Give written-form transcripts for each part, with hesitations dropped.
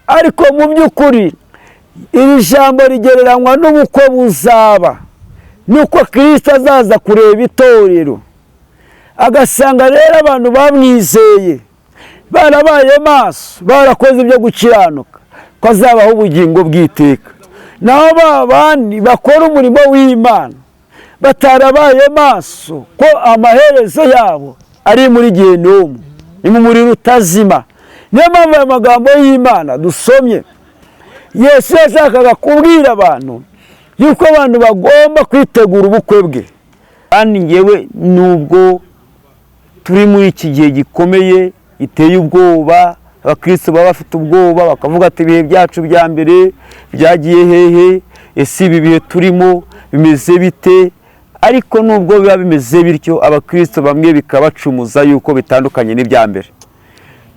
Ariko mu by'ukuri iri jambo rigereranywa n'ubukwe buzaba, nuko Kirisito azaza kureba itorero, agasanga rero abantu bamwizeye barabaye maso, barakoze ibyo gukiranuka, ko azabaho ubugingo bw'iteka. Naho ba bandi bakora umurimo w'Imana batarabaye maso, ko amaherezo yabo ari muri gehinomu, ni mu muriro utazima. Niyo mpamvu aya magambo y'Imana dusomye, Yesu yashakaga kubwira abantu yuko abantu bagomba kwitegura ubukwe bwe. Kandi ngewe nubwo turi muri iki gihe gikomeye giteye ubwoba, abakristo baba bafite ubwoba bakavuga ati ibihe byacu bya mbere byagiye hehe, ese ibi bihe turimo bimeze bite? Ariko nubwo biba bimeze bityo, abakristo bamwe bikabacumuza yuko bitandukanye n'ibya mbere,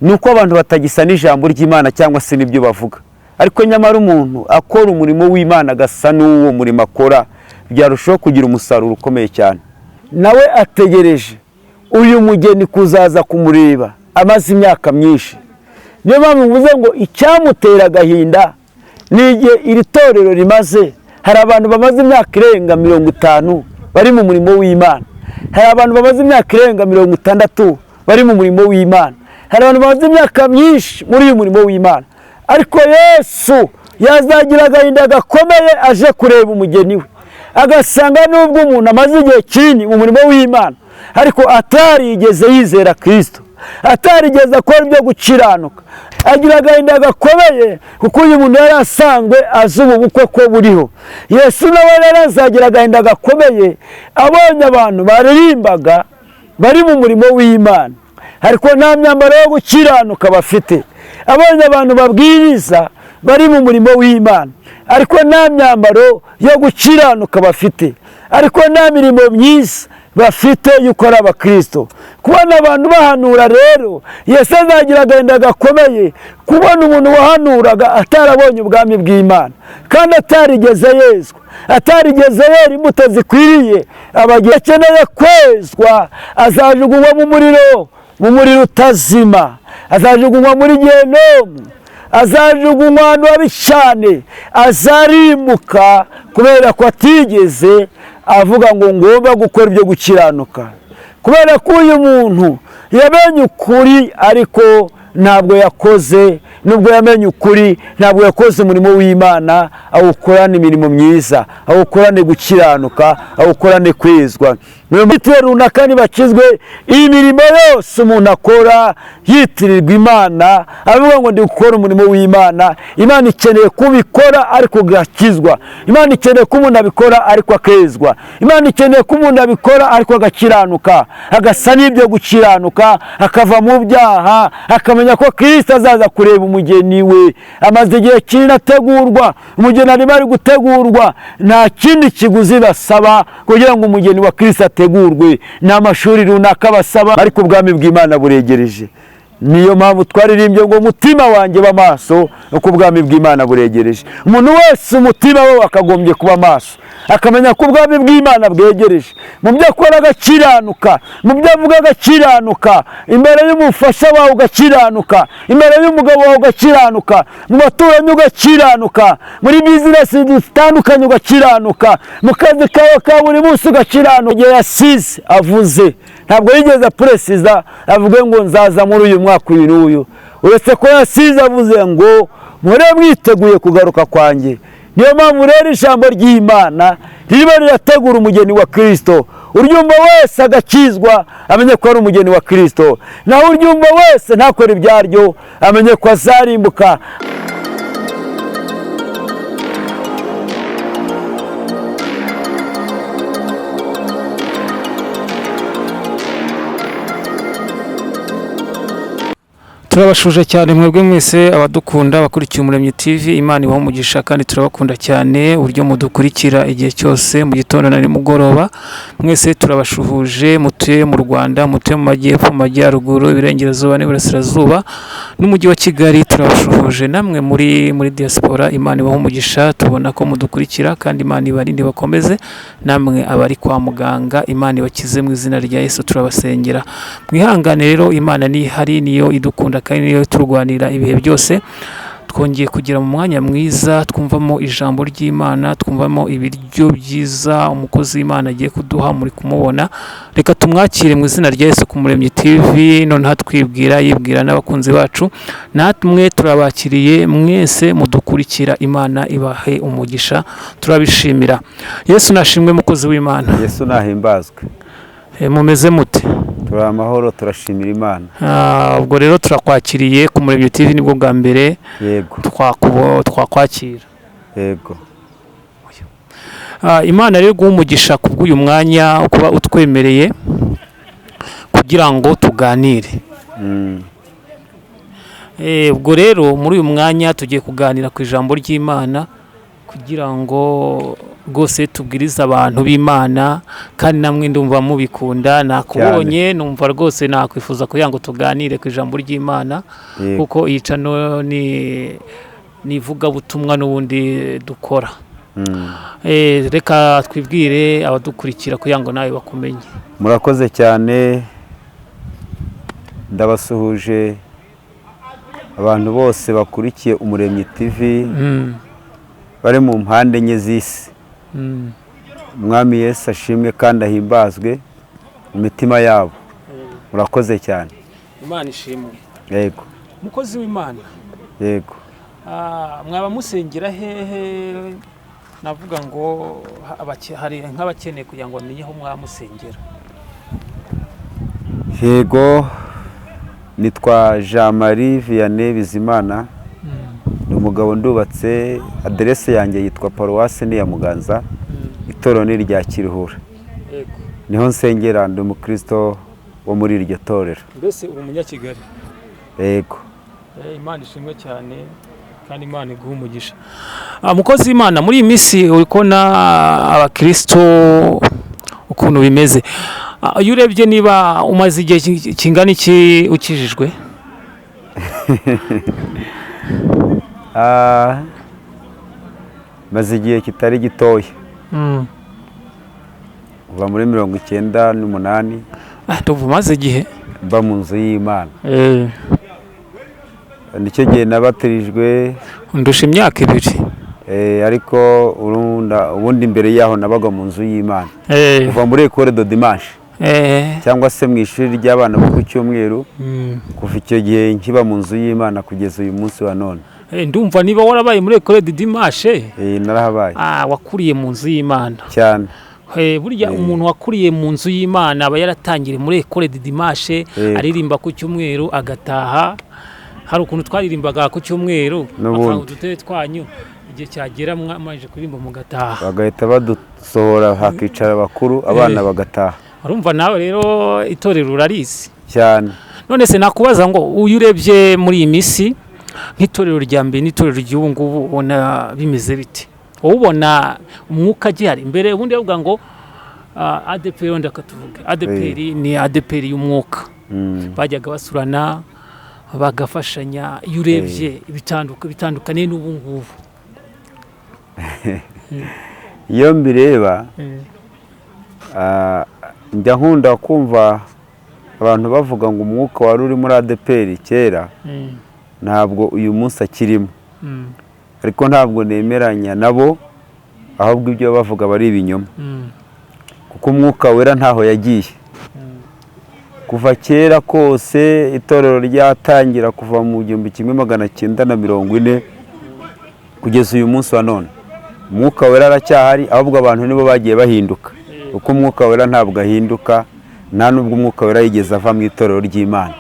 nuko abantu batagisa n'ijambo ry'Imana cyangwa se n'ibyo bavuga. Ariko nyamara umuntu akora umurimo w'Imana agasa n'uwo murimo akora, byarushaho kugira umusaruro ukomeye cyane. Nawe ategereje uyu mugeni kuzaza kumureba amaze imyaka myinshi. Niyo mpamvu mvuze ngo icyamutera agahinda ni igihe iri torero rimaze. Hari abantu bamaze imyaka irenga 50 bari mu murimo w'Imana, hari abantu bamaze imyaka irenga 60 bari mu murimo w'Imana, hari abantu bamaze imyaka myinshi muri uyu murimo w'Imana. Ariko Yesu yazagira agahinda gakomeye aje kureba umugeni we, agasanga nubwo umuntu amaze igihe kinini mu murimo w'Imana ariko atarigeze yizera Kristo, atarigeze akora ibyo gukiranuka, agira agahinda gakomeye kuko uyu muntu yari asanzwe azi ubu bukwe ko buriho. Yesu nawe rero azagira agahinda gakomeye abonye abantu baririmbaga bari mu murimo w'Imana ariko nta myambaro yo gukiranuka bafite, abonye abantu babwiriza bari mu murimo w'Imana ariko nta myambaro yo gukiranuka bafite, ariko nta mirimo myiza bafite yuko ari abakristo. Kubona abantu bahanura rero, Yesu azagira agahinda gakomeye kubona umuntu wahanuraga atarabonye ubwami bw'Imana, kandi atarigeze yezwa, atarigeze yera imbuto zikwiriye. Abagiye akeneye kwezwa, azajugunywa mu muriro, mu muriro utazima, azajugunywa muri gehinomu, azajugunywa ahantu habi cyane, azarimbuka kubera ko atigeze avuga ngo ngomba gukora ibyo gukiranuka. Kubera ko uyu muntu yamenye ukuri ariko ntabwo yakoze, nubwo yamenye ukuri ntabwo yakoze umurimo w'Imana, awukorane imirimo myiza, awukorane gukiranuka, awukorane kwezwa. Bitewe runaka ntibakizwe, imirimo yose umuntu akora yitirirwa Imana, avuga ngo ndi gukora umurimo w'Imana. Imana ikeneye kubikora ariko ugakizwa, Imana ikeneye ko umuntu abikora ariko akezwa, Imana ikeneye ko umuntu abikora ariko agakiranuka, agasa n'ibyo gukiranuka, akava mu byaha, akamenya ko Kristo azaza kureba umugeni we. Amaze igihe kinini ategurwa, umugeni arimo ari gutegurwa, nta kindi kiguzi basaba kugira ngo umugeni wa Kristo ategurwe, ni amashuri runaka basaba, ariko ubwami bw'Imana buregereje. Niyo mpamvu twaririmbye ngo umutima wanjye ba maso, uko ubwami bw'Imana buregereje. Umuntu wese umutima we wakagombye kuba maso, akamenya ko ubwami bw'Imana bwegereje. Mu byo akora agakiranuka, mu byo avuga agakiranuka, imbere y'umufasha wawe ugakiranuka, imbere y'umugabo wawe ugakiranuka, mu baturanyi ugakiranuka, muri bizinesi zitandukanye ugakiranuka, mu kazi kawe ka buri munsi ugakiranuka. Igihe yasize avuze, ntabwo yigeze apresiza avuge ngo nzaza muri uyu mwaka uyu n'uyu, uretse ko yasize avuze ngo muhore mwiteguye kugaruka kwanjye. Niyo mpamvu rero ijambo ry'Imana ririmo rirategura umugeni wa Kristo. Uryumva wese agakizwa amenye ko ari umugeni wa Kristo, naho uryumva wese ntakore ibyaryo amenye ko azarimbuka. Turabashuje cyane mwebwe mwese abadukunda, abakurikiye Umuremyi TV, Imana ibahe umugisha kandi turabakunda cyane uburyo mudukurikira igihe cyose mu gitondo na nimugoroba. Mwese turabashuhuje, mutuye mu Rwanda, mutuye mu majyepfo, mu majyaruguru, iburengerazuba n'iburasirazuba n'umujyi wa Kigali, turabashuhuje. Namwe muri diaspora, Imana ibahe umugisha, tubona ko mudukurikira kandi Imana ibarinde bakomeze. Namwe abari kwa muganga, Imana ibakize mu izina rya Yesu, turabasengera. Mwihangane rero, Imana ni ihari, niyo idukunda kandi niyo turwanira ibihe byose. Twongeye kugira mu mwanya mwiza twumvamo ijambo ry'Imana, twumvamo ibiryo byiza umukozi w'Imana agiye kuduha, muri kumubona. Reka tumwakire mu izina rya Yesu ku Muremyi TV, noneho atwibwira yibwira n'abakunzi bacu. Natwe turabakiriye mwese mudukurikira, Imana ibahe umugisha, turabishimira. Yesu nashimwe, mukozi w'Imana. Yesu nahimbazwe. Mumeze mute? Turi amahoro, turashimira Imana. Ubwo rero turakwakiriye ku Muremyi TV, nibwo bwa mbere Yego. twakwakira. Yego. Imana rero iguhe umugisha kubw'uyu mwanya kuba utwemereye kugira ngo tuganire. Ubwo rero muri uyu mwanya tugiye kuganira ku ijambo ry'Imana kugira ngo rwose tubwirize abantu b'Imana, kandi namwe ndumva mubikunda. Nakubonye numva rwose nakwifuza kugira ngo tuganire ku ijambo ry'Imana, kuko iyi channel ni ivugabutumwa n'ubundi dukora. Reka twibwire abadukurikira kugira ngo nawe bakumenye. Murakoze cyane, ndabasuhuje abantu bose bakurikiye Umuremyi TV bari mu mpande enye z'isi. Umwami Yesu ashimwe kandi ahimbazwe mu mitima yabo. Murakoze cyane. Imana ishimwe. Yego. Mukozi w'Imana. Yego. Mwaba musengera hehe? Navuga ngo hari nk'abakeneye kugira ngo bamenye aho mwamusengera. Yego, nitwa Jean Marie Vianney Bizimana, ni umugabo, ndubatse. Aderese yanjye yitwa Paruwasi ni iya Muganza, itorero ni irya Kiruhura. Niho nsengera, ndi umukristo wo muri iryo torero. Mbese uri umunyakigali? Yego. Imana ishimwe cyane kandi Imana iguhe umugisha. Mukozi w'Imana, muri iyi minsi uri kubona abakristo ukuntu bimeze. Iyo urebye, niba umaze igihe kingana iki ukijijwe? Maze igihe kitari gitoya, kuva muri 98. Ndumva umaze igihe. Mba mu nzu y'Imana. Nicyo gihe nabatirijwe. Undusha imyaka 2. Ariko ubundi mbere yaho nabaga mu nzu y'Imana kuva muri École de Dimanche cyangwa se mu ishuri ry'abana bo ku cyumweru. Kuva icyo gihe nkiba mu nzu y'Imana kugeza uyu munsi wa none. Ndumva niba warabaye muri École de Dimanche, Narahabaye. Wakuriye mu nzu y'Imana. Cyane. Burya umuntu wakuriye mu nzu y'Imana aba yaratangiriye muri École de Dimanche, aririmba ku cyumweru agataha. Hari ukuntu twaririmbaga ku cyumweru, N'ubundi. bakanga udutebe twanyu, igihe cyagera mwamanje kuririmba mugataha. Bagahita badusohora, hakicara abakuru, abana bagataha. Urumva nawe rero itorero urarizi. Cyane. None se nakubaza ngo uyu urebye muri iyi minsi nk'itorero rya mbere n'itorero ry'ubu ngubu, ubona bimeze bite? Wowe ubona umwuka agihari mbere? Ubundi bavuga ngo ADEPR, wenda katuvuge ADEPR, ni ADEPR y'umwuka. Bajyaga basurana, bagafashanya. Iyo urebye bitandukaniye n'ubu ngubu? Iyo mbireba, njya nkunda kumva abantu bavuga ngo umwuka wari uri muri ADEPR kera ntabwo uyu munsi akirimo, ariko ntabwo nemeranya nabo, ahubwo ibyo bavuga bari ibinyoma, kuko umwuka wera ntaho yagiye. Kuva kera kose itorero ryatangira, kuva mu 1940 kugeza uyu munsi wa none, umwuka wera aracyahari, ahubwo abantu nibo bagiye bahinduka, kuko umwuka wera ntabwo ahinduka. Nta nubwo umwuka wera yigeze ava mu itorero ry'Imana.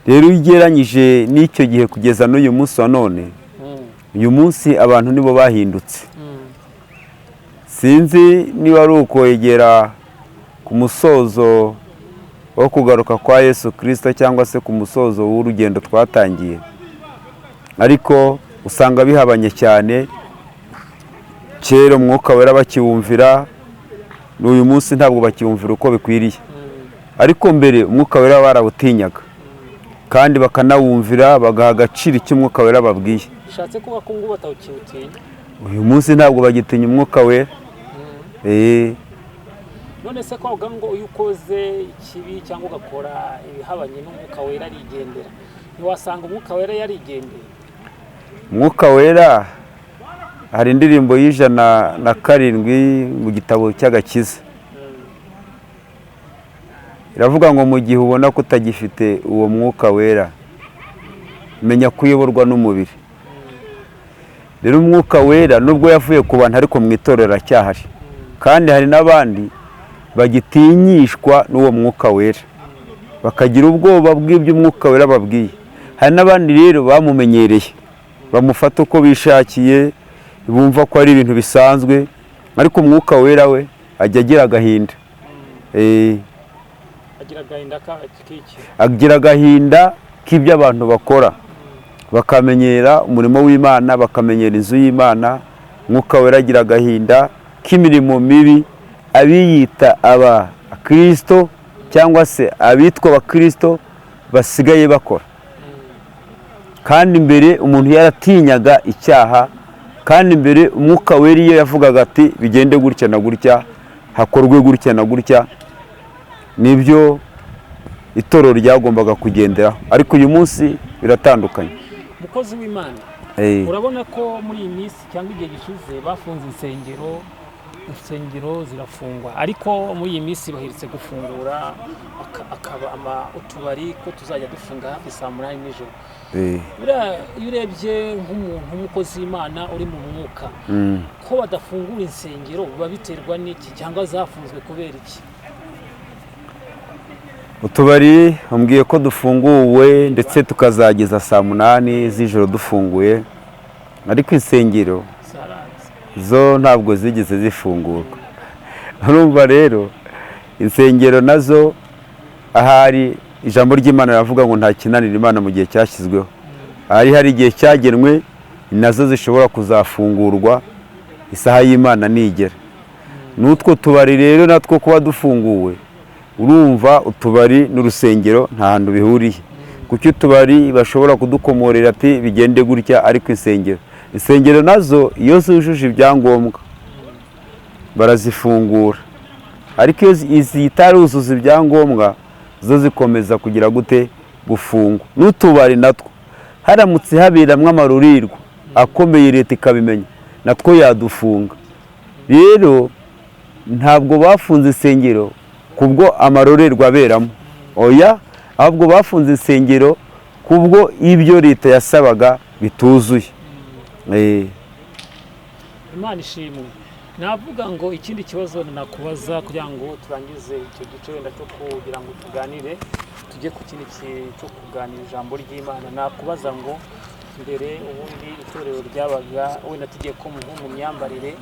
Rero iyo ugereranyije n'icyo gihe kugeza n'uyu munsi wa none, uyu munsi abantu nibo bahindutse. Sinzi niba ari ukwegera ku musozo wo kugaruka kwa Yesu Kirisito cyangwa se ku musozo w'urugendo twatangiye, ariko usanga bihabanye cyane. Kera umwuka wera bakiwumvira, n'uyu munsi ntabwo bakiwumvira uko bikwiriye, ariko mbere umwuka wera barawutinyaga kandi bakanawumvira, bagaha agaciro icyo umwuka wera babwiye. Bishatse kuba ko ngubu batawukiwutinya? Uyu munsi ntabwo bagitinya umwuka wera. None se ko bavuga ngo iyo ukoze ikibi cyangwa ugakora ibihabanye n'umwuka wera arigendera, ntiwasanga umwuka wera yarigendeye? Umwuka Wera, hari indirimbo y'107 mu gitabo cy'Agakiza iravuga ngo mu gihe ubona ko utagifite uwo Mwuka Wera, menya ko uyoborwa n'umubiri. Rero Umwuka Wera nubwo yavuye ku bantu, ariko mu itorero aracyahari, kandi hari n'abandi bagitinyishwa n'uwo Mwuka Wera, bakagira ubwoba bw'ibyo Umwuka Wera babwiye. Hari n'abandi rero bamumenyereye, bamufata uko bishakiye, bumva ko ari ibintu bisanzwe, ariko Umwuka Wera we ajya agira agahinda. Agira agahinda k'iki? Agira agahinda k'ibyo abantu bakora, bakamenyera umurimo w'Imana, bakamenyera inzu y'Imana. Umwuka Wera agira agahinda k'imirimo mibi abiyita abakirisito cyangwa se abitwa abakirisito basigaye bakora. Kandi mbere umuntu yaratinyaga icyaha, kandi mbere Umwuka Wera iyo yavugaga ati bigende gutya na gutya, hakorwe gutya na gutya, nibyo itorero ryagombaga kugenderaho, ariko uyu munsi biratandukanye. Mukozi w'Imana, urabona ko muri iyi minsi cyangwa igihe gishize bafunze insengero, insengero zirafungwa, ariko muri iyi minsi baherutse gufungura akaba utubari ko tuzajya dufunga hafi saa 8 nijoro. Buriya iyo urebye nk'umuntu w'umukozi w'Imana uri mu mwuka, ko badafungura insengero biba biterwa n'iki, cyangwa zafunzwe kubera iki? Utubari bambwiye ko dufunguwe, ndetse tukazageza saa 8 z'ijoro dufunguye, ariko insengero zaranze zo ntabwo zigeze zifungurwa. Urumva rero insengero nazo, ahari ijambo ry'Imana riravuga ngo nta kinanira Imana mu gihe cyashyizweho. Ahari hari igihe cyagenwe nazo zishobora kuzafungurwa isaha y'Imana nigera. N'utwo tubari rero natwo kuba dufunguwe, urumva utubari n'urusengero nta hantu bihuriye. Kuki utubari bashobora kudukomorera ati bigende gutya, ariko insengero nazo iyo zujuje ibyangombwa barazifungura, ariko iyo zitaruzuza ibyangombwa zo zikomeza kugira gute? Gufungwa. N'utubari natwo haramutse haberamwo amarurirwa akomeye, leta ikabimenya, natwo yadufunga. Rero ntabwo bafunze insengero kubwo amarorerwa aberamo, oya, ahubwo bafunze insengero kubwo ibyo leta yasabaga bituzuye. Imana ishimwe. Navuga ngo ikindi kibazo nakubaza kugira ngo turangize icyo gice wenda cyo kugira ngo tuganire, tujye ku kindi cyo kuganira ijambo ry'Imana, nakubaza ngo mbere ubundi itorero ryabaga, wenda tugiye ko mu myambarire,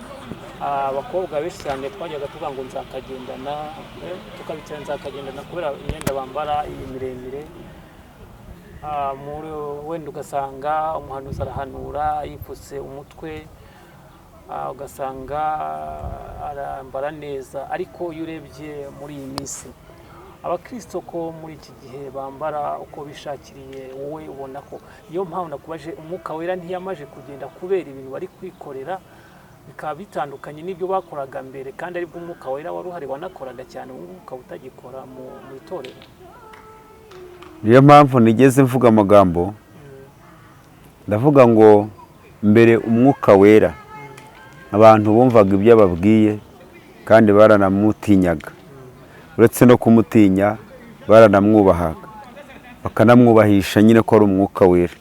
abakobwa benshi cyane twajyaga tuvuga ngo nzakagendana, tukabitira nzakagendana kubera imyenda bambara iyi miremire. Wenda ugasanga umuhanuzi arahanura yipfutse umutwe, ugasanga arambara neza. Ariko iyo urebye muri iyi minsi abakristo ko muri iki gihe bambara uko bishakiriye, wowe ubona ko niyo mpamvu nakubaje, Umwuka Wera ntiyamaje kugenda kubera ibintu bari kwikorera bikaba bitandukanye n'ibyo bakoraga mbere, kandi aribwo Umwuka Wera wari uhari wanakoraga cyane, ubu ngubu ukaba utagikora mu itorero? Niyo mpamvu nigeze mvuga amagambo, ndavuga ngo mbere Umwuka Wera abantu bumvaga ibyo ababwiye kandi baranamutinyaga. Uretse no kumutinya, baranamwubahaga, bakanamwubahisha nyine ko ari Umwuka Wera.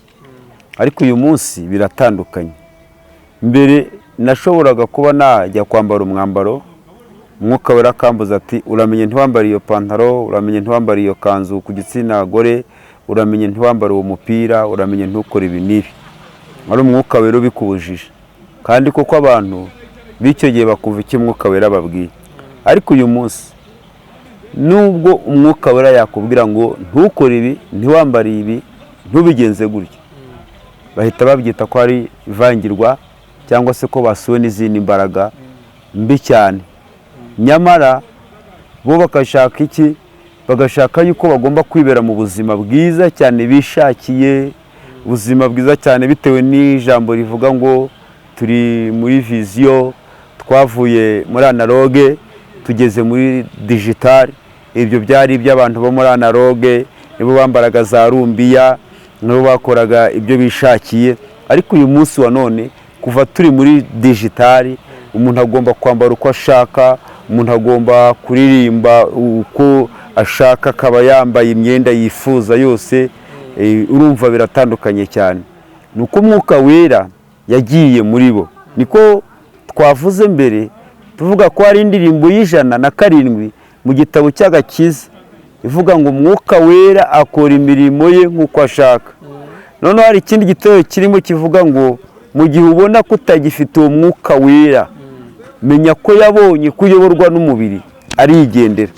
Ariko uyu munsi biratandukanye. Mbere nashoboraga kuba najya kwambara umwambaro, Umwuka Wera akambuza ati uramenye ntiwambare iyo pantaro, uramenye ntiwambare iyo kanzu ku gitsina gore, uramenye ntiwambare uwo mupira, uramenye ntukore ibi n'ibi. Ari Umwuka Wera ubikubujije, kandi koko abantu b'icyo gihe bakumva icyo Umwuka Wera babwiye. Ariko uyu munsi, nubwo Umwuka Wera yakubwira ngo ntukore ibi, ntiwambare ibi, ntubigenze gutya, bahita babyita ko ari ivangirwa cyangwa se ko basuwe n'izindi mbaraga mbi cyane. Nyamara bo bagashaka iki? Bagashaka yuko bagomba kwibera mu buzima bwiza cyane bishakiye, ubuzima bwiza cyane bitewe n'ijambo rivuga ngo turi muri vision, twavuye muri analogue tugeze muri digital. Ibyo byari iby'abantu bo muri analogue, nibo bambaraga za rumbiya, nibo bakoraga ibyo bishakiye. Ariko uyu munsi wa none, kuva turi muri digital, umuntu agomba kwambara uko ashaka, umuntu agomba kuririmba uko ashaka, akaba yambaye imyenda yifuza yose. Urumva biratandukanye cyane. Ni uko Umwuka Wera yagiye muri bo. Niko twavuze mbere, tuvuga ko hari indirimbo y'107 mu gitabo cy'agakiza ivuga ngo Umwuka Wera akora imirimo ye nk'uko ashaka. Noneho hari ikindi gitero kirimo kivuga ngo mu gihe ubona ko utagifite uwo Mwuka Wera, menya ko yabonye ko uyoborwa n'umubiri, arigendera.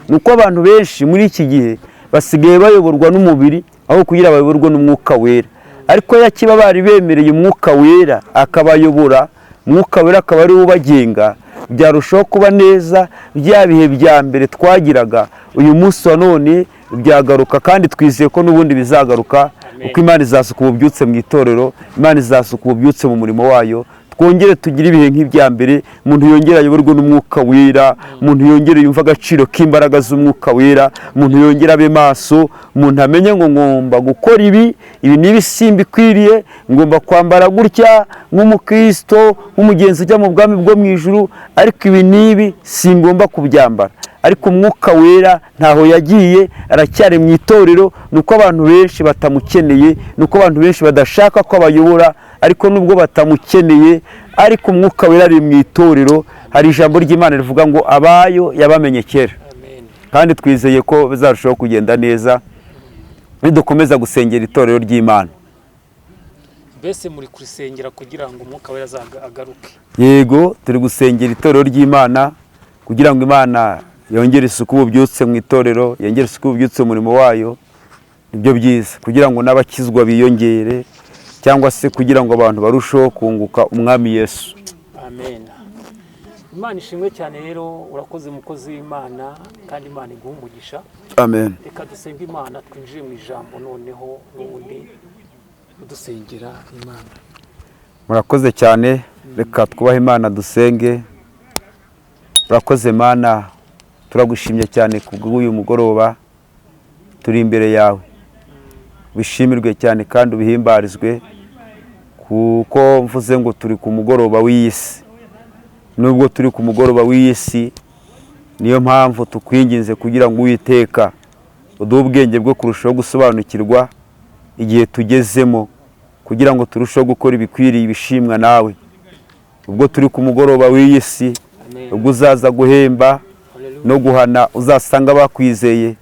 Ni uko abantu benshi muri iki gihe basigaye bayoborwa n'umubiri aho kugira bayoborwe n'Umwuka Wera. Ariko yakiba bari bemereye Umwuka Wera akabayobora, Umwuka Wera akaba ari we ubagenga, byarushaho kuba neza. Bya bihe bya mbere twagiraga, uyu munsi wa none byagaruka, kandi twizeye ko n'ubundi bizagaruka, kuko Imana izasuka ububyutse mu itorero, Imana izasuka ububyutse mu murimo wayo, twongere tugire ibihe nk'ibya mbere. Umuntu yongere ayoborwe n'Umwuka Wera, umuntu yongere yumve agaciro k'imbaraga z'Umwuka Wera, umuntu yongere abe maso, umuntu amenye ngo ngomba gukora ibi, ibi n'ibi simbikwiriye, ngomba kwambara gutya nk'umukristo, nk'umugenzi ujya mu bwami bwo mu ijuru, ariko ibi n'ibi singomba kubyambara. Ariko Umwuka Wera ntaho yagiye, aracyari mu itorero. Ni uko abantu benshi batamukeneye, ni uko abantu benshi badashaka ko abayobora. Ariko nubwo batamukeneye, ariko Umwuka Wera ari mu itorero. Hari ijambo ry'Imana rivuga ngo abayo yabamenye kera. Kandi twizeye ko bizarushaho kugenda neza nidukomeza gusengera itorero ry'Imana. Mbese muri kurisengera kugira ngo Umwuka Wera agaruke? Yego, turi gusengera itorero ry'Imana kugira ngo Imana yongere isuku ububyutse mu itorero, yongere isuku ububyutse mu murimo wayo. Nibyo byiza kugira ngo n'abakizwa biyongere, cyangwa se kugira ngo abantu barusheho kunguka Umwami Yesu. Amen. Imana ishimwe cyane. Rero urakoze, mukozi w'Imana, kandi Imana iguhe umugisha. Amen. Reka dusenge Imana, twinjire mu ijambo noneho, n'ubundi udusengera Imana. Murakoze cyane. Reka twubahe Imana, dusenge. Urakoze Mana, turagushimye cyane kubw'uyu mugoroba turi imbere yawe. Bishimirwe cyane kandi ubihimbarizwe, kuko mvuze ngo turi ku mugoroba w'iyi si. Nubwo turi ku mugoroba w'iyi si, niyo mpamvu tukwinginze kugira ngo Uwiteka uduhe ubwenge bwo kurushaho gusobanukirwa igihe tugezemo, kugira ngo turusheho gukora ibikwiriye, ibishimwa nawe. Ubwo turi ku mugoroba w'iyi si, Amen. ubwo uzaza guhemba Hallelujah. no guhana, uzasanga bakwizeye,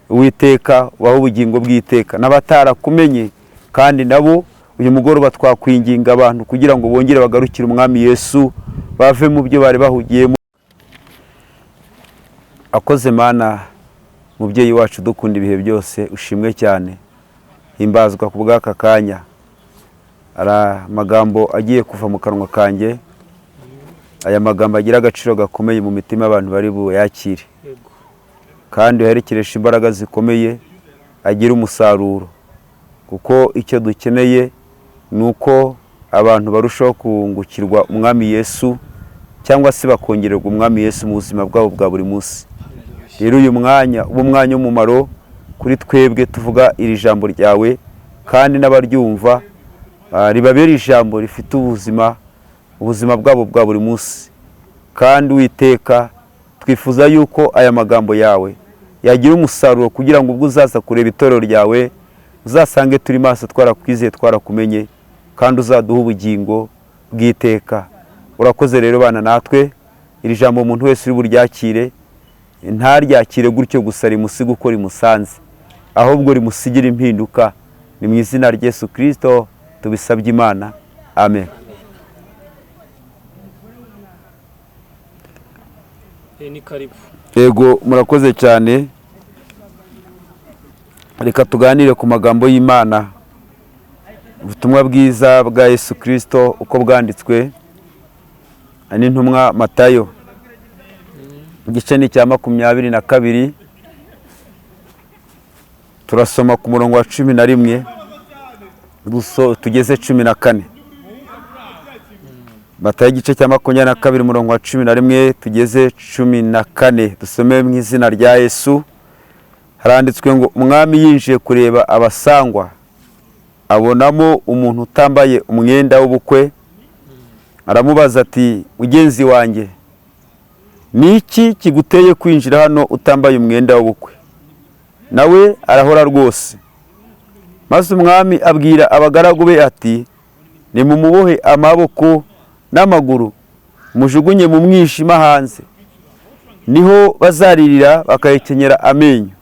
Uwiteka, ubahe ubugingo bw'iteka. N'abatarakumenye kandi nabo, uyu mugoroba twakwinginga abantu kugira ngo bongere bagarukire Umwami Yesu, bave mu byo bari bahugiyemo. Akoze Mana, mubyeyi wacu dukunda ibihe byose, ushimwe cyane, himbazwa ku bw'aka kanya. Hari amagambo agiye kuva mu kanwa kanjye, aya magambo agira agaciro gakomeye mu mitima y'abantu bari buyakire, kandi uherekereshe imbaraga zikomeye, agire umusaruro, kuko icyo dukeneye ni uko abantu barushaho kungukirwa Umwami Yesu, cyangwa se bakongererwa Umwami Yesu mu buzima bwabo bwa buri munsi. Rero uyu mwanya uba umwanya w'umumaro kuri twebwe tuvuga iri jambo ryawe, kandi n'abaryumva ribabera ijambo rifite ubuzima, ubuzima bwabo bwa buri munsi. Kandi Uwiteka, twifuza yuko aya magambo yawe yagira umusaruro, kugira ngo ubwo uzaza kureba itorero ryawe uzasange turi maso, twarakwizeye, twarakumenye, kandi uzaduha ubugingo bw'iteka. Urakoze rero, bana natwe. Iri jambo umuntu wese uri buryakire, ntaryakire gutyo gusa rimusige uko rimusanze, ahubwo rimusigire impinduka. Ni mu izina rya Yesu Kirisito tubisabye Imana, amen. Ni karibu. Yego, murakoze cyane. Reka tuganire ku magambo y'Imana, ubutumwa bwiza bwa Yesu Kirisito uko bwanditswe n'intumwa Matayo, igice ni icya 22, turasoma ku murongo wa 11 tugeze 14. Matayo igice cya 22, umurongo wa 11 tugeze 14, dusome mu izina rya Yesu. Haranditswe ngo umwami yinjiye kureba abasangwa, Abonamo umuntu utambaye umwenda w'ubukwe. Aramubaza ati: "Mugenzi wanjye, ni iki kiguteye kwinjira hano utambaye umwenda w'ubukwe?" Nawe arahora rwose. Maze umwami abwira abagaragu be ati: "Nimumubohe amaboko n'amaguru, mujugunye mu mwijima hanze, niho bazaririra bakahekenyera amenyo,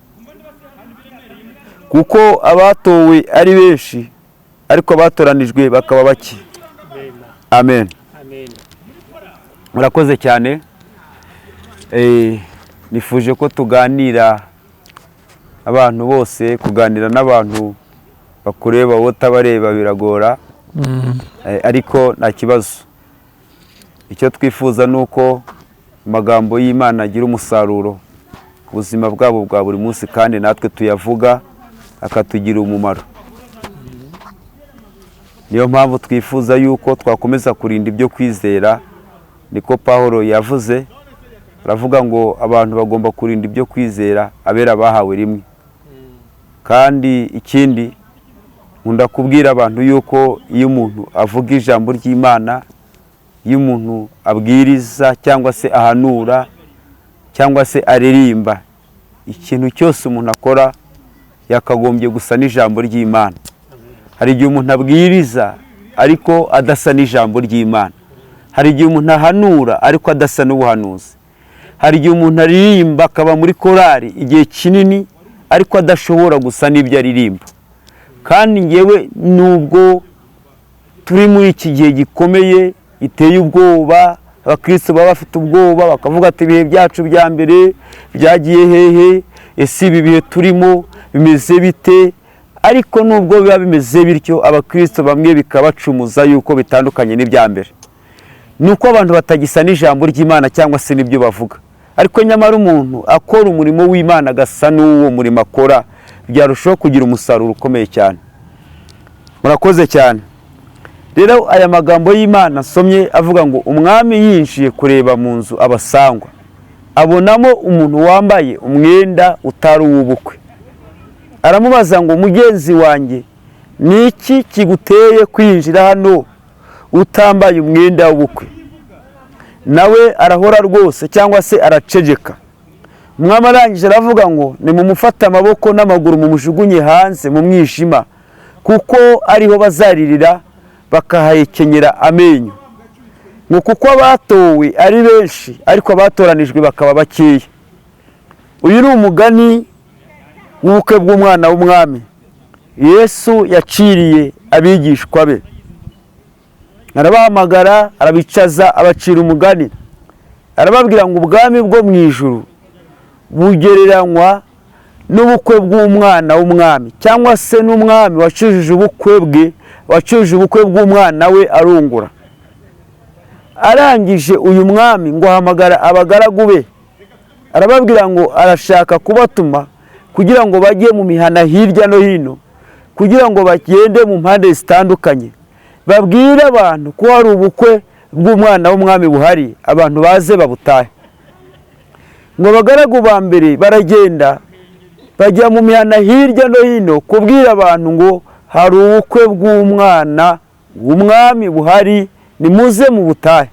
kuko abatowe ari benshi, ariko abatoranijwe bakaba bake." Amen. Murakoze cyane. Nifuje ko tuganira abantu bose. Kuganira n'abantu bakureba wowe utabareba biragora, ariko nta kibazo. Icyo twifuza ni uko amagambo y'Imana agira umusaruro ku buzima bwabo bwa buri munsi, kandi natwe tuyavuga akatugira umumaro. Niyo mpamvu twifuza yuko twakomeza kurinda ibyo kwizera. Niko Pawulo yavuze, aravuga ngo abantu bagomba kurinda ibyo kwizera abera bahawe rimwe. Kandi ikindi, nkunda kubwira abantu yuko iyo umuntu avuga ijambo ry'Imana, iyo umuntu abwiriza cyangwa se ahanura cyangwa se aririmba, ikintu cyose umuntu akora yakagombye gusa n'ijambo ry'Imana. Hari igihe umuntu abwiriza ariko adasa n'ijambo ry'Imana. Hari igihe umuntu ahanura ariko adasa n'ubuhanuzi. Hari igihe umuntu aririmba, akaba muri korari igihe kinini, ariko adashobora gusa n'ibyo aririmba. Kandi ngewe, nubwo turi muri iki gihe gikomeye giteye ubwoba, abakristo baba bafite ubwoba, bakavuga ati: "Ibihe byacu bya mbere byagiye hehe? Ese ibi bihe turimo bimeze bite?" Ariko nubwo biba bimeze bityo, abakristo bamwe bikabacumuza yuko bitandukanye n'ibya mbere, ni uko abantu batagisa n'ijambo ry'Imana cyangwa se n'ibyo bavuga. Ariko nyamara umuntu akora umurimo w'Imana agasa n'uwo murimo akora, byarushaho kugira umusaruro ukomeye cyane. Murakoze cyane. Rero aya magambo y'Imana nsomye avuga ngo umwami yinjiye kureba mu nzu abasangwa, abonamo umuntu wambaye umwenda utari uw'ubukwe. Aramubaza ngo: "Mugenzi wanjye, ni iki kiguteye kwinjira hano utambaye umwenda w'ubukwe?" Nawe arahora rwose cyangwa se araceceka. Umwami arangije aravuga ngo: "Nimumufate amaboko n'amaguru, mumujugunye hanze mu mwijima, kuko ariho bazaririra bakahahekenyera amenyo." Ngo kuko abatowe ari benshi, ariko abatoranijwe bakaba bakeya. Uyu ni umugani w'ubukwe bw'umwana w'umwami Yesu yaciriye abigishwa be. Arabahamagara, arabicaza, abacira umugani, arababwira ngo ubwami bwo mu ijuru bugereranywa n'ubukwe bw'umwana w'umwami, cyangwa se n'umwami wacujije ubukwe bwe, wacujije ubukwe bw'umwana we arungura. Arangije uyu mwami ngo ahamagara abagaragu be, arababwira ngo arashaka kubatuma kugira ngo bajye mu mihana hirya no hino, kugira ngo bagende mu mpande zitandukanye, babwire abantu ko hari ubukwe bw'umwana w'umwami buhari, abantu baze babutahe. Ngo abagaragu ba mbere baragenda, bajya mu mihana hirya no hino kubwira abantu ngo hari ubukwe bw'umwana w'umwami buhari, nimuze mu butahe.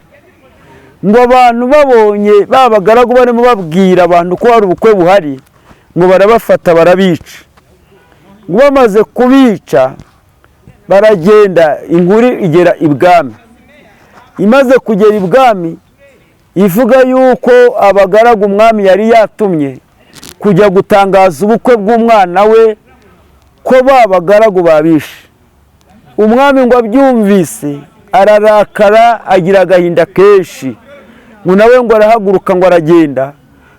Ngo abantu babonye ba bagaragu barimo babwira abantu ko hari ubukwe buhari, ngo barabafata barabica. Ngo bamaze kubica baragenda, inkuru igera ibwami. Imaze kugera ibwami, ivuga yuko abagaragu umwami yari yatumye kujya gutangaza ubukwe bw'umwana we, ko ba bagaragu babishe. Umwami ngo abyumvise ararakara, agira agahinda kenshi. Ngo nawe ngo arahaguruka, ngo aragenda,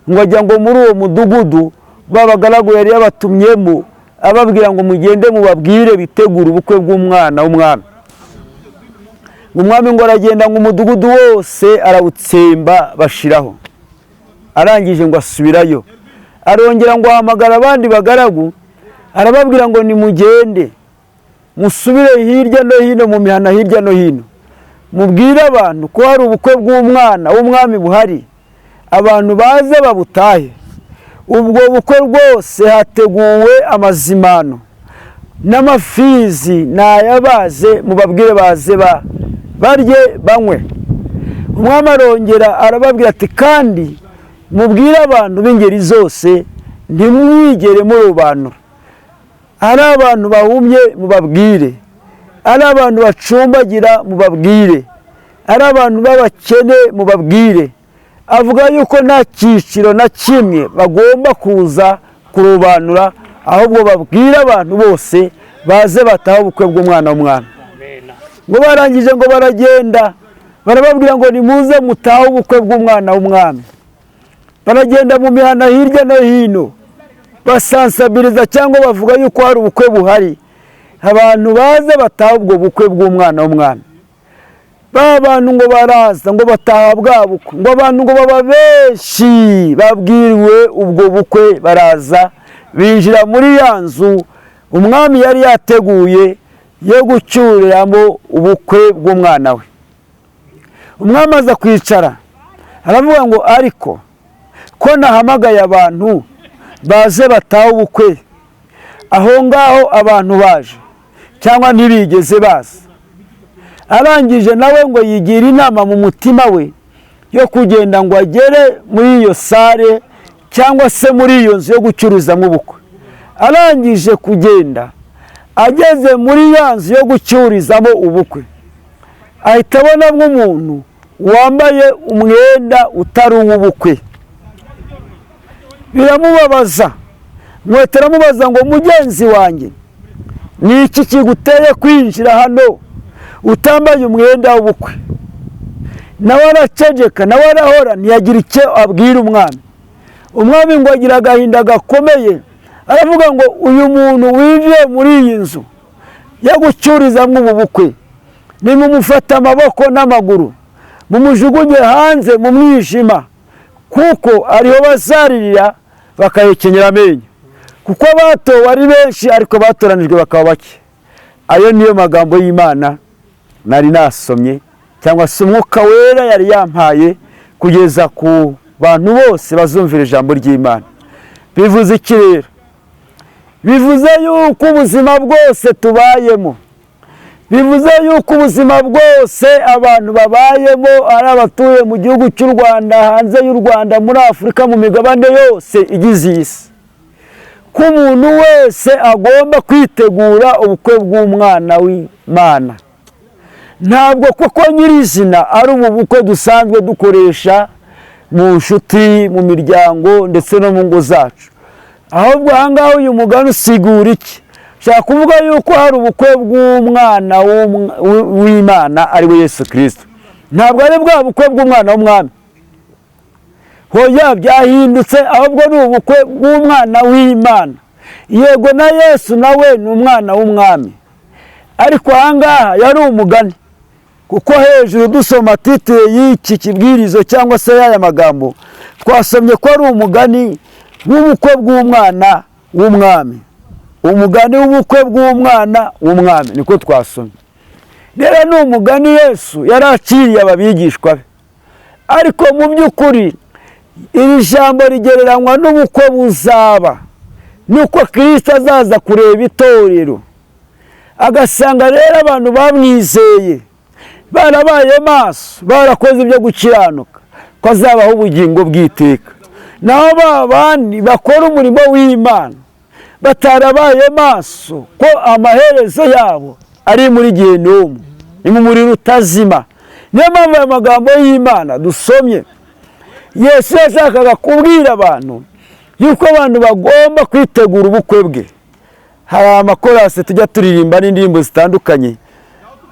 ngo ajya ngo muri uwo mudugudu ba bagaragu yari yabatumyemo, ababwira ngo mugende mubabwire bitegure ubukwe bw'umwana w'umwami. Ngo umwami ngo aragenda, ngo umudugudu wose arawutsemba bashiraho. Arangije ngo asubirayo, arongera ngo ahamagara abandi bagaragu, arababwira ngo nimugende musubire hirya no hino mu mihana hirya no hino, mubwire abantu ko hari ubukwe bw'umwana w'umwami buhari, abantu baze babutahe. Ubwo bukwe rwose hateguwe amazimano. N'amafizi nayabaze, mubabwire baze barye banywe. Umwami arongera arababwira ati: "Kandi mubwire abantu b'ingeri zose, ntimwigere murobanura. Ari abantu bahumye mubabwire, ari abantu bacumbagira mubabwire, ari abantu b'abakene mubabwire." Avuga yuko nta cyiciro na kimwe bagomba kuza kurobanura, ahubwo babwire abantu bose baze bataha ubukwe bw'umwana w'umwami. Ngo barangije, ngo baragenda barababwira ngo: "Nimuze mutahe ubukwe bw'umwana w'umwami." Baragenda mu mihana hirya no hino, basansabiriza cyangwa bavuga yuko hari ubukwe buhari, abantu baze bataha ubwo bukwe bw'umwana w'umwami. Ba bantu ngo baraza, ngo bataha bwa bukwe. Ngo abantu ngo baba benshi babwiriwe ubwo bukwe, baraza binjira muri ya nzu umwami yari yateguye yo gucyuriramo ubukwe bw'umwana we. Umwami aza kwicara, aravuga ngo: "Ariko ko nahamagaye abantu baze batahe ubukwe, aho ngaho abantu baje cyangwa ntibigeze baza?" Arangije nawe ngo yigira inama mu mutima we yo kugenda ngo agere muri iyo salle cyangwa se muri iyo nzu yo gucururizamo ubukwe. Arangije kugenda, ageze muri ya nzu yo gucururizamo ubukwe, ahita abonamo umuntu wambaye umwenda utari uw'ubukwe. Biramubabaza. Nkweto aramubaza ngo: "Mugenzi wanjye, ni iki kiguteye kwinjira hano utambaye umwenda w'ubukwe?" Nawe araceceka, nawe arahora, ntiyagira icyo abwira umwami. Umwami ngo agira agahinda gakomeye, aravuga ngo: "Uyu muntu winjiye muri iyi nzu yo gucururizamo ubu bukwe, nimumufate amaboko n'amaguru, mumujugunye hanze mu mwijima, kuko ariho bazaririra bakahekenyera amenyo, kuko batowe ari benshi ariko batoranijwe bakaba bake." Ayo niyo magambo y'Imana nari nasomye, cyangwa se Umwuka Wera yari yampaye kugeza ku bantu bose bazumvira ijambo ry'Imana. Bivuze iki rero? Bivuze yuko ubuzima bwose tubayemo, bivuze yuko ubuzima bwose abantu babayemo, ari abatuye mu gihugu cy'u Rwanda, hanze y'u Rwanda, muri Afurika, mu migabane yose igize iyi si, ko umuntu wese agomba kwitegura ubukwe bw'umwana w'Imana. Ntabwo koko nyirizina ari ubu bukwe dusanzwe dukoresha mu nshuti, mu miryango ndetse no mu ngo zacu. Ahubwo aha ngaha uyu mugani usigura iki? Ushaka kuvuga yuko hari ubukwe bw'umwana w'Imana, ari we Yesu Kirisito. Ntabwo ari bwa bukwe bw'umwana w'umwami, hoya, byahindutse, ahubwo ni ubukwe bw'umwana w'Imana. Yego, na Yesu nawe ni umwana w'umwami, ariko aha ngaha yari umugani, kuko hejuru dusoma titre y'iki kibwirizo cyangwa se y'aya magambo, twasomye ko ari umugani w'ubukwe bw'umwana w'umwami. Umugani w'ubukwe bw'umwana w'umwami niko twasomye. Rero ni umugani Yesu yari aciriye ababigishwa be, ariko mu by'ukuri iri jambo rigereranywa n'ubukwe buzaba, nuko Kirisito azaza kureba itorero, agasanga rero abantu bamwizeye barabaye maso, barakoze ibyo gukiranuka, ko azabaho ubugingo bw'iteka. Naho ba bandi bakora umurimo w'Imana batarabaye maso, ko amaherezo yabo ari muri gehinomu, ni mu muriro utazima. Niyo mpamvu aya magambo y'Imana dusomye, Yesu yashakaga kubwira abantu yuko abantu bagomba kwitegura ubukwe bwe. Hari amakorasi tujya turirimba n'indirimbo zitandukanye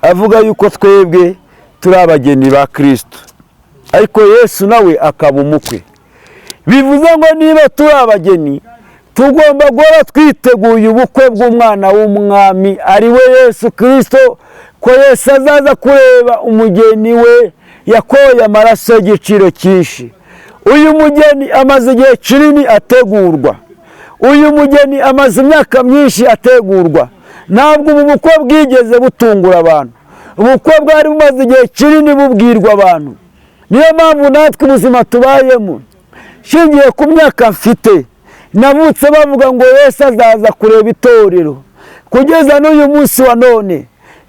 avuga yuko twebwe turi abageni ba Kirisito, ariko Yesu nawe akaba umukwe. Bivuze ngo niba turi abageni, tugomba guhora twiteguye ubukwe bw'umwana w'umwami, ari we Yesu Kirisito, ko Yesu azaza kureba umugeni we yakoye amaraso y'igiciro cyinshi. Uyu mugeni amaze igihe kinini ategurwa, uyu mugeni amaze imyaka myinshi ategurwa. Ntabwo ubu bukwe bwigeze butungura abantu, ubukwe bwari bumaze igihe kinini bubwirwa abantu. Niyo mpamvu natwe ubuzima tubayemo, nshingiye ku myaka mfite, navutse bavuga ngo Yesu azaza kureba itorero. Kugeza n'uyu munsi wa none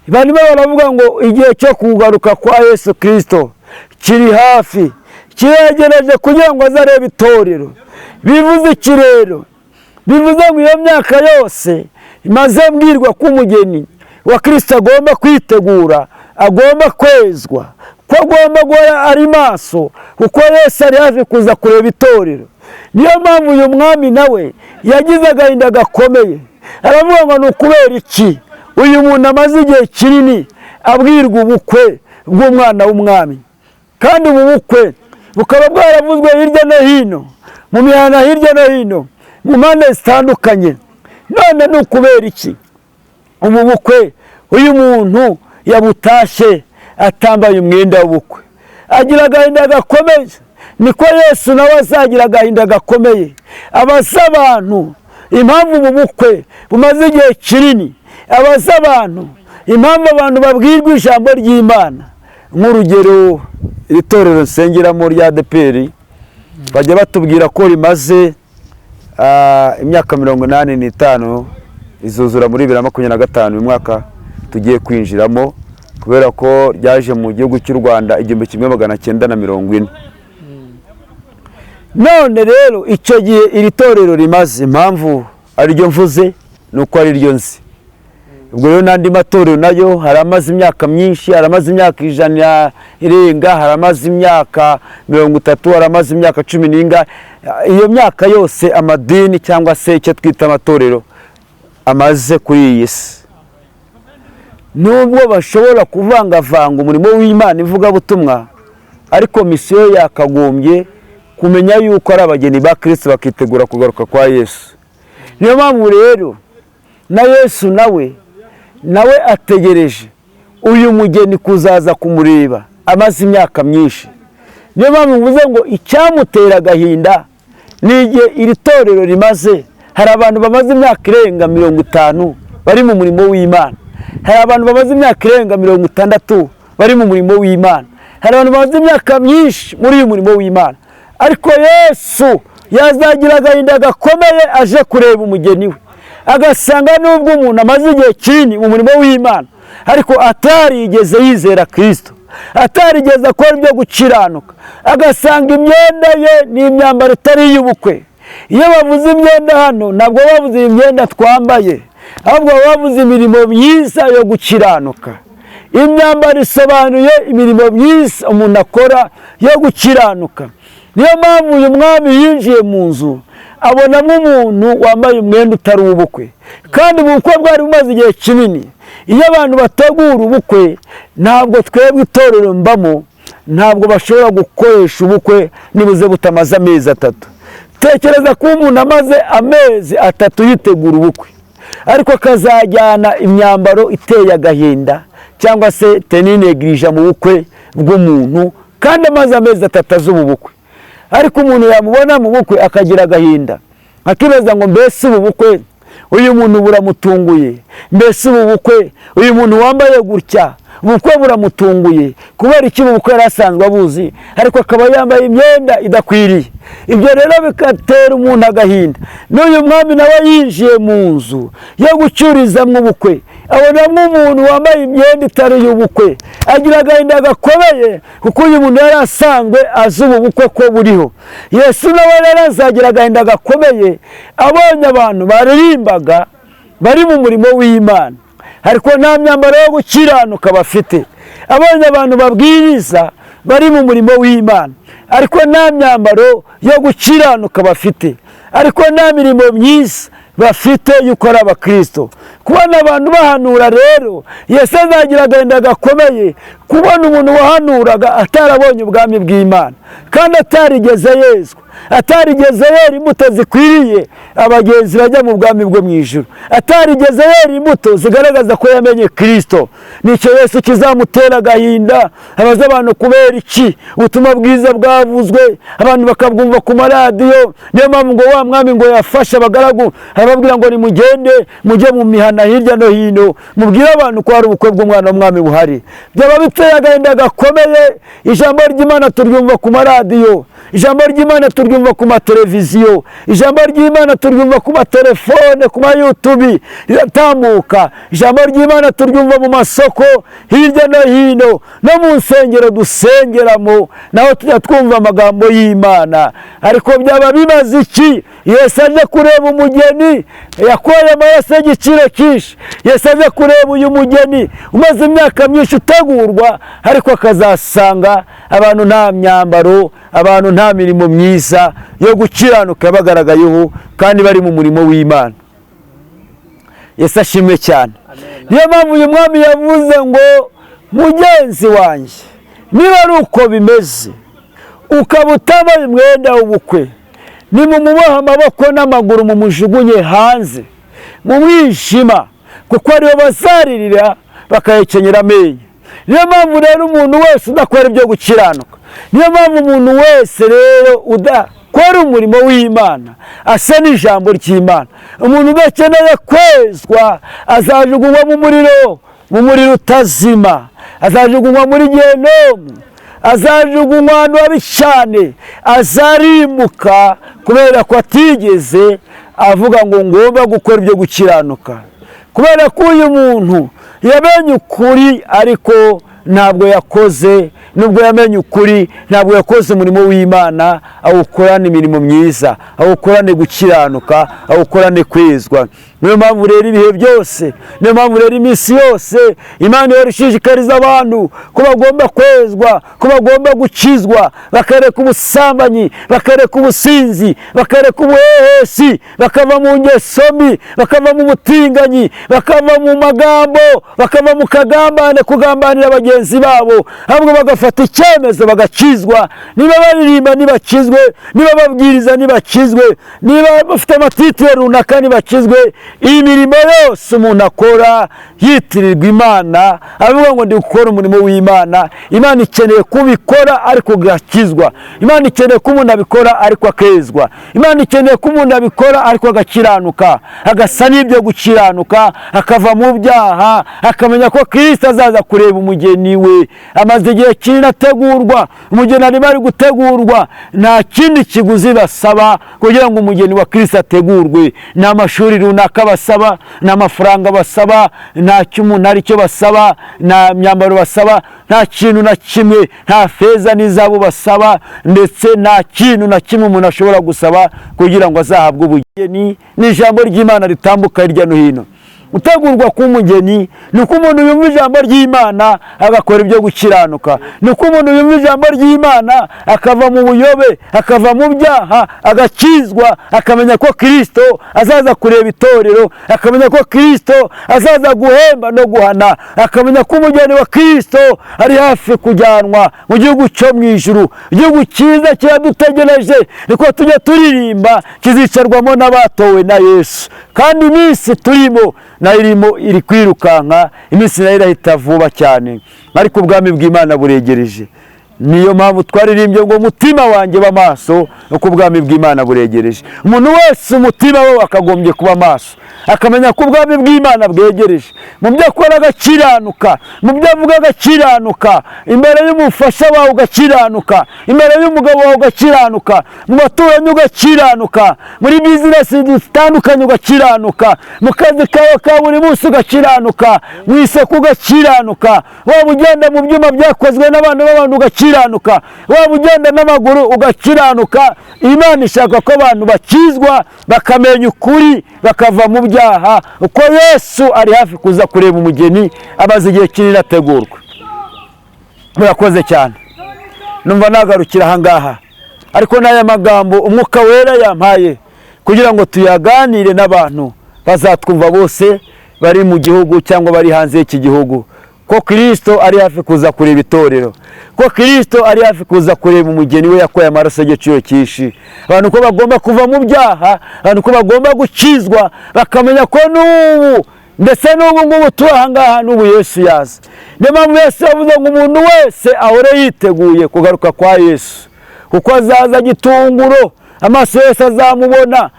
barimo baravuga ngo igihe cyo kugaruka kwa Yesu Kirisito kiri hafi, kiregereje kugira ngo azarebe itorero. Bivuze iki rero? Bivuze ngo iyo myaka yose imaze mbwirwa ko umugeni wa Kirisito agomba kwitegura, agomba kwezwa, ko agomba guhora ari maso, kuko Yesu ari hafi kuza kureba itorero. Niyo mpamvu uyu mwami nawe yagize agahinda gakomeye, aravuga ngo ni ukubera iki uyu muntu amaze igihe kinini abwirwa ubukwe bw'umwana w'umwami, kandi ubu bukwe bukaba bwaravuzwe hirya no hino, mu mihana hirya no hino, mu mpande zitandukanye. None ni ukubera iki ubu bukwe uyu muntu yabutashye atambaye umwenda w'ubukwe? Agira agahinda gakomeye. Niko Yesu nawe azagira agahinda gakomeye, abaza abantu impamvu ubu bukwe bumaze igihe kinini, abaza abantu impamvu abantu babwirwa ijambo ry'Imana. Nk'urugero, iri torero nsengeramo rya ADEPR bajya batubwira ko rimaze imyaka 85, izuzura muri 2025, uyu mwaka tugiye kwinjiramo, kubera ko ryaje mu gihugu cy'u Rwanda 1940. None rero icyo gihe iri torero rimaze, impamvu ariryo mvuze ni uko ariryo nzi. Ubwo rero n'andi matorero nayo hari amaze imyaka myinshi, hari amaze imyaka 100 irenga, hari amaze imyaka 30, hari amaze imyaka 10 n'inga. Iyo myaka yose amadini cyangwa se icyo twita amatorero amaze kuri iyi si, nubwo bashobora kuvangavanga umurimo w'Imana ivugabutumwa, ariko misiyo yakagombye kumenya yuko ari abageni ba Kristo, bakitegura kugaruka kwa Yesu. Niyo mpamvu rero na Yesu nawe ategereje uyu mugeni kuzaza kumureba amaze imyaka myinshi. Niyo mpamvu mvuze ngo icyamutera agahinda ni igihe iri torero rimaze. Hari abantu bamaze imyaka irenga 50 bari mu murimo w'Imana, hari abantu bamaze imyaka irenga 60 bari mu murimo w'Imana, hari abantu bamaze imyaka myinshi muri uyu murimo w'Imana, ariko Yesu yazagira agahinda gakomeye aje kureba umugeni we, agasanga nubwo umuntu amaze igihe kinini mu murimo w'Imana ariko atarigeze yizera Kristo, atarigeze akora ibyo gukiranuka, agasanga imyenda ye ni imyambaro itari iy'ubukwe. Iyo bavuze imyenda hano ntabwo bavuze imyenda twambaye, ahubwo bavuze imirimo myiza yo gukiranuka. Imyambaro isobanuye imirimo myiza umuntu akora yo gukiranuka. Niyo mpamvu uyu mwami yinjiye mu nzu abonamo umuntu wambaye umwenda utari uw'ubukwe, kandi ubukwe bwari bumaze igihe kinini. Iyo abantu bategura ubukwe, ntabwo twebwe itorero mbamo ntabwo bashobora gukoresha ubukwe nibuze butamaze amezi 3. Tekereza kuba umuntu amaze amezi 3 yitegura ubukwe, ariko akazajyana imyambaro iteye agahinda cyangwa se tenue négligée mu bukwe bw'umuntu, kandi amaze amezi 3 azi ubu bukwe. Ariko umuntu yamubona mu bukwe akagira agahinda, akibaza ngo mbese ubu bukwe uyu muntu buramutunguye, mbese ubu bukwe uyu muntu wambaye gutya ubukwe buramutunguye, kubera iki? Ubu bukwe yari asanzwe abuzi, ariko akaba yambaye imyenda idakwiriye. Ibyo rero bigatera umuntu agahinda. N'uyu mwami nawe yinjiye mu nzu yo gucururizamo ubukwe, abonamo umuntu wambaye imyenda itari iy'ubukwe, agira agahinda gakomeye, kuko uyu muntu yari asanzwe azi ubu bukwe ko buriho. Yesu nawe rero azagira agahinda gakomeye abonye abantu baririmbaga bari mu murimo w'Imana, ariko nta myambaro yo gukiranuka bafite. Abonye abantu babwiriza bari mu murimo w'Imana, ariko nta myambaro yo gukiranuka bafite, ariko nta mirimo myiza bafite y'uko ari abakristo. Kubona abantu bahanura rero, Yesu azagira agahinda gakomeye kubona umuntu wahanuraga atarabonye ubwami bw'Imana, kandi atarigeze yezwa, atarigeze yera imbuto zikwiriye abagenzi bajya mu bwami bwo mu ijuru, atarigeze yera imbuto zigaragaza ko yamenye Kristo. Nicyo Yesu kizamutera agahinda, abaza abantu kubera iki ubutumwa bwiza bwavuzwe abantu bakabwumva ku maradiyo. Niyo mpamvu ngo wa mwami ngo yafashe abagaragu arababwira ngo nimugende mujye mu mihana Imana hirya no hino, mubwire abantu ko hari ubukwe bw'umwana w'umwami buhari. Byaba biteye agahinda gakomeye. Ijambo ry'Imana turyumva ku maradiyo, ijambo ry'Imana turyumva ku mateleviziyo, ijambo ry'Imana turyumva ku matelefone, ku mayutubi riratambuka, ijambo ry'Imana turyumva mu masoko hirya no hino, no mu nsengero dusengeramo naho tujya twumva amagambo y'Imana. Ariko byaba bimaze iki Yesu aje kureba umugeni yakoye amaraso y'igiciro cyinshi? Yesu aje kureba uyu mugeni umaze imyaka myinshi utegurwa, ariko akazasanga abantu nta myambaro, abantu nta mirimo myiza yo gukiranuka yabagaragayeho, kandi bari mu murimo w'Imana. Yesu ashimwe cyane. Niyo mpamvu uyu mwami yavuze ngo mugenzi wanjye, niba ari uko bimeze ukaba utambaye umwenda w'ubukwe, nimumubohe amaboko n'amaguru mumujugunye hanze mu mwijima, kuko aribo bazaririra bakahekenyera amenyo. Niyo mpamvu rero umuntu wese udakora ibyo gukiranuka, niyo mpamvu umuntu wese rero udakora umurimo w'Imana asa n'ijambo ry'Imana, umuntu udakeneye kwezwa azajugunywa mu muriro, mu muriro utazima, azajugunywa muri gehinomu, azajugunywa ahantu habi cyane, azarimuka kubera ko atigeze avuga ngo ngomba gukora ibyo gukiranuka. Kubera ko uyu muntu yamenye ukuri ariko ntabwo yakoze, nubwo yamenye ukuri ntabwo yakoze umurimo w'Imana, awukorane imirimo myiza, awukorane gukiranuka, awukorane kwezwa. Niyo mpamvu rero ibihe byose, niyo mpamvu rero iminsi yose Imana ihora ishishikariza abantu ko bagomba kwezwa, ko bagomba gukizwa, bakareka ubusambanyi, bakareka ubusinzi, bakareka ubuhehesi, bakava mu ngeso mbi, bakava mu butinganyi, bakava mu magambo, bakava mu kagambane, kugambanira bagenzi babo, ahubwo bagafata icyemezo bagakizwa. Niba baririmba ntibakizwe, niba babwiriza ntibakizwe, niba bafite amatitire runaka ntibakizwe. Iyi mirimo yose umuntu akora yitirirwa Imana, avuga ngo ndi gukora umurimo w'Imana, Imana ikeneye kubikora ariko ugakizwa. Imana ikeneye ko umuntu abikora ariko akezwa. Imana ikeneye ko umuntu abikora ariko agakiranuka, agasa n'ibyo gukiranuka, akava mu byaha, akamenya ko Kristo azaza kureba umugeni we. Amaze igihe kinini ategurwa, umugeni arimo ari gutegurwa, nta kindi kiguzi basaba kugira ngo umugeni wa Kristo ategurwe. Nta mashuri runaka basaba, nta mafaranga basaba, nta cy'umuntu ari cyo basaba, nta myambaro basaba, nta kintu na kimwe, nta feza n'izahabu basaba, ndetse nta kintu na kimwe umuntu ashobora gusaba kugira ngo azahabwe ubugeni. Ni ijambo ry'Imana ritambuka hirya no hino. Gutegurwa k'umugeni ni uko umuntu yumva ijambo ry'Imana agakora ibyo gukiranuka, ni uko umuntu yumva ijambo ry'Imana akava mu buyobe, akava mu byaha, agakizwa, akamenya ko Kristo azaza kureba itorero, akamenya ko Kristo azaza guhemba no guhana, akamenya ko umugeni wa Kristo ari hafi kujyanwa mu gihugu cyo mu ijuru, igihugu cyiza kiradutegereje, niko tujya turirimba, kizicarwamo n'abatowe na Yesu. Kandi iminsi turimo nayo irimo iri kwirukanka, iminsi nayo irahita vuba cyane, ariko ubwami bw'Imana buregereje. Niyo mpamvu twaririmbye ngo umutima wanjye ba maso, uko ubwami bw'Imana buregereje. Umuntu wese umutima we wakagombye kuba maso, akamenya ko ubwami bw'Imana bwegereje. Mu byo akora agakiranuka, mu byo avuga agakiranuka, imbere y'umufasha wawe ugakiranuka, imbere y'umugabo wawe ugakiranuka, mu baturanyi ugakiranuka, muri bizinesi zitandukanye ugakiranuka, mu kazi kawe ka buri munsi ugakiranuka, mu isoko ugakiranuka, waba ugenda mu byuma byakozwe n'abantu b'abantu ugakiranuka, waba ugenda n'amaguru ugakiranuka. Imana ishaka ko abantu bakizwa, bakamenya ukuri, bakava mu byaha, uko Yesu ari hafi kuza kureba umugeni amaze igihe kinini ategurwa. Murakoze cyane, numva nagarukira aha ngaha, ariko n'aya magambo Umwuka Wera yampaye kugira ngo tuyaganire n'abantu bazatwumva bose bari mu gihugu cyangwa bari hanze y'iki gihugu, ko Kristo ari hafi kuza kureba itorero, ko Kristo ari hafi kuza kureba umugeni we yakoye amaraso y'igiciro cyinshi. Abantu ko bagomba kuva mu byaha, abantu ko bagomba gukizwa, bakamenya ko n'ubu ndetse n'ubu ngubu turi aha ngaha, n'ubu Yesu yaza. Niyo mpamvu Yesu yavuze ngo umuntu wese ahore yiteguye kugaruka kwa Yesu, kuko azaza gitunguro, Amaso yose azamubona.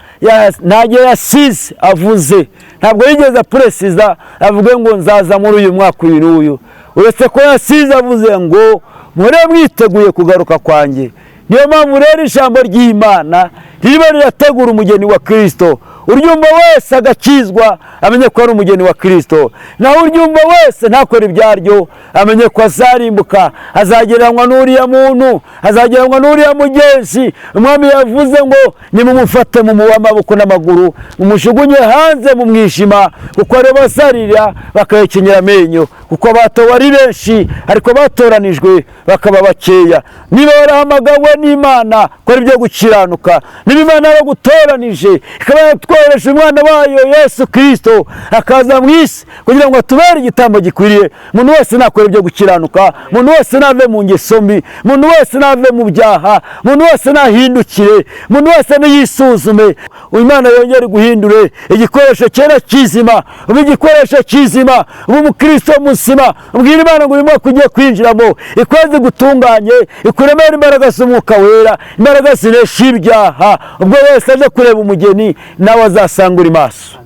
Ntabwo yasize avuze, ntabwo yigeze apuresiza avuge ngo nzaza muri uyu mwaka uyu n'uyu, uretse ko yasize avuze ngo muhore mwiteguye kugaruka kwanjye. Niyo mpamvu rero ijambo ry'Imana riba rirategura umugeni wa Kirisito. Uryumva wese agakizwa amenye ko ari umugeni wa Kirisito, naho uryumva wese ntakore ibyaryo amenye ko azarimbuka, azagereranywa n'uriya muntu, azagereranywa n'uriya mugenzi. Umwami yavuze ngo nimumufate mumuhe amaboko n'amaguru, mumujugunye hanze mu mwijima, kuko aribo bazarira bakahekenyera amenyo, kuko batowe ari benshi ariko batoranijwe bakaba bakeya. Niba warahamagawe n'Imana kora ibyo gukiranuka, niba Imana yaragutoranije ikaba yaratwohereje umwana wayo Yesu Kirisito akaza mu isi kugira ngo atubere igitambo gikwiriye, umuntu wese nakora ibyo gukiranuka, umuntu wese nave mu ngeso mbi, umuntu wese nave mu byaha, umuntu wese nahindukire, umuntu wese niyisuzume, Imana yongere guhindure igikoresho cyera kizima, ube igikoresho kizima, ube umukristo muzima. Ubwira Imana ngo uyu mwaka ugiye kwinjiramo ikwezi gutunganye, ikuremere imbaraga z'umwuka wera, imbaraga zinesha ibyaha. Ubwo wese aje kureba umugeni nawe azasanga uri maso,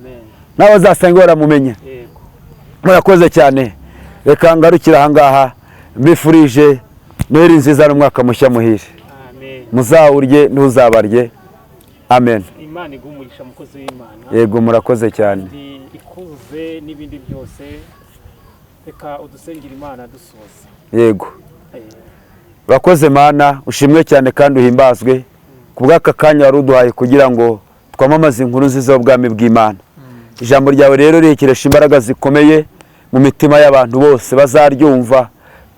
nawe azasanga waramumenye. Murakoze cyane, reka ngarukire ahangaha, mbifurije Noheli nziza n'umwaka mushya muhire, muzawurye ntuzabarye. Amen. Imana iguhe umugisha mukozi w'Imana. Yego, murakoze cyane. Ikuze n'ibindi byose. Reka udusengere Imana dusoza. Yego, urakoze Mana, ushimwe cyane kandi uhimbazwe ku bw'aka kanya wari uduhaye kugira ngo twamamaze inkuru nziza y'ubwami bw'Imana. Ijambo ryawe rero rihekeresha imbaraga zikomeye mu mitima y'abantu bose bazaryumva,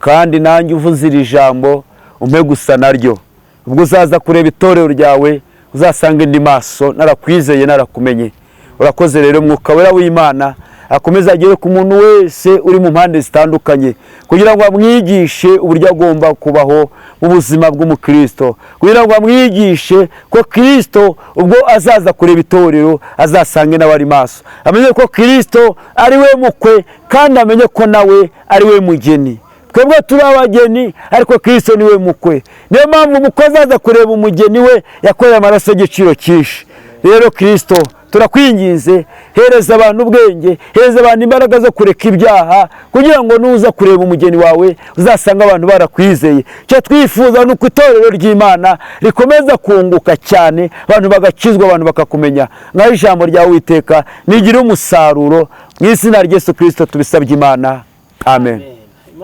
kandi nanjye uvuze iri jambo umpe gusa naryo. Ubwo uzaza kureba itorero ryawe uzasanga indi maso narakwizeye, narakumenye. Urakoze rero, Mwuka Wera w'Imana akomeze agere ku muntu wese uri mu mpande zitandukanye, kugira ngo amwigishe uburyo agomba kubaho mu buzima bw'umukristo, kugira ngo amwigishe ko Kirisito ubwo azaza kureba itorero azasange nawe ari maso, amenye ko Kirisito ari we mukwe, kandi amenye ko nawe ari we mugeni. Twebwe turi abageni ariko Kirisito ni we mukwe. Niyo mpamvu umukwe azaza kureba umugeni we yakoreye amaraso y'igiciro cyinshi. Rero Kirisito turakwinginze, hereza abantu ubwenge, hereza abantu imbaraga zo kureka ibyaha, kugira ngo nuza kureba umugeni wawe uzasanga abantu barakwizeye. Icyo twifuza ni uko itorero ry'Imana rikomeza kunguka cyane, abantu bagakizwa, abantu bakakumenya. Ngaho ijambo rya Uwiteka nigire umusaruro mu izina rya Yesu Kirisito tubisabye Imana, amen.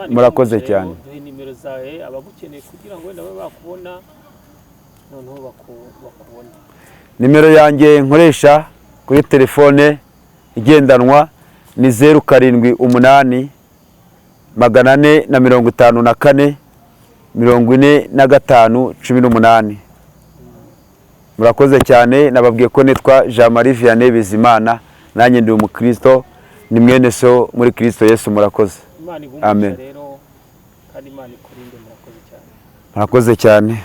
Murakoze cyane. Duhe nimero zawe abagukeneye kugira ngo wenda babe bakubona, noneho bakubone. Nimero yanjye nkoresha kuri telefone igendanwa ni 078 454 45 18. Murakoze cyane. Nababwiye ko nitwa Jean Marie Vianney Bizimana, nanjye ndi umukristo, ni mwene so muri Kristo Yesu. Murakoze. Imana iguhe Amen. umugisha rero, kandi Imana ikurinde. Murakoze cyane. Murakoze cyane.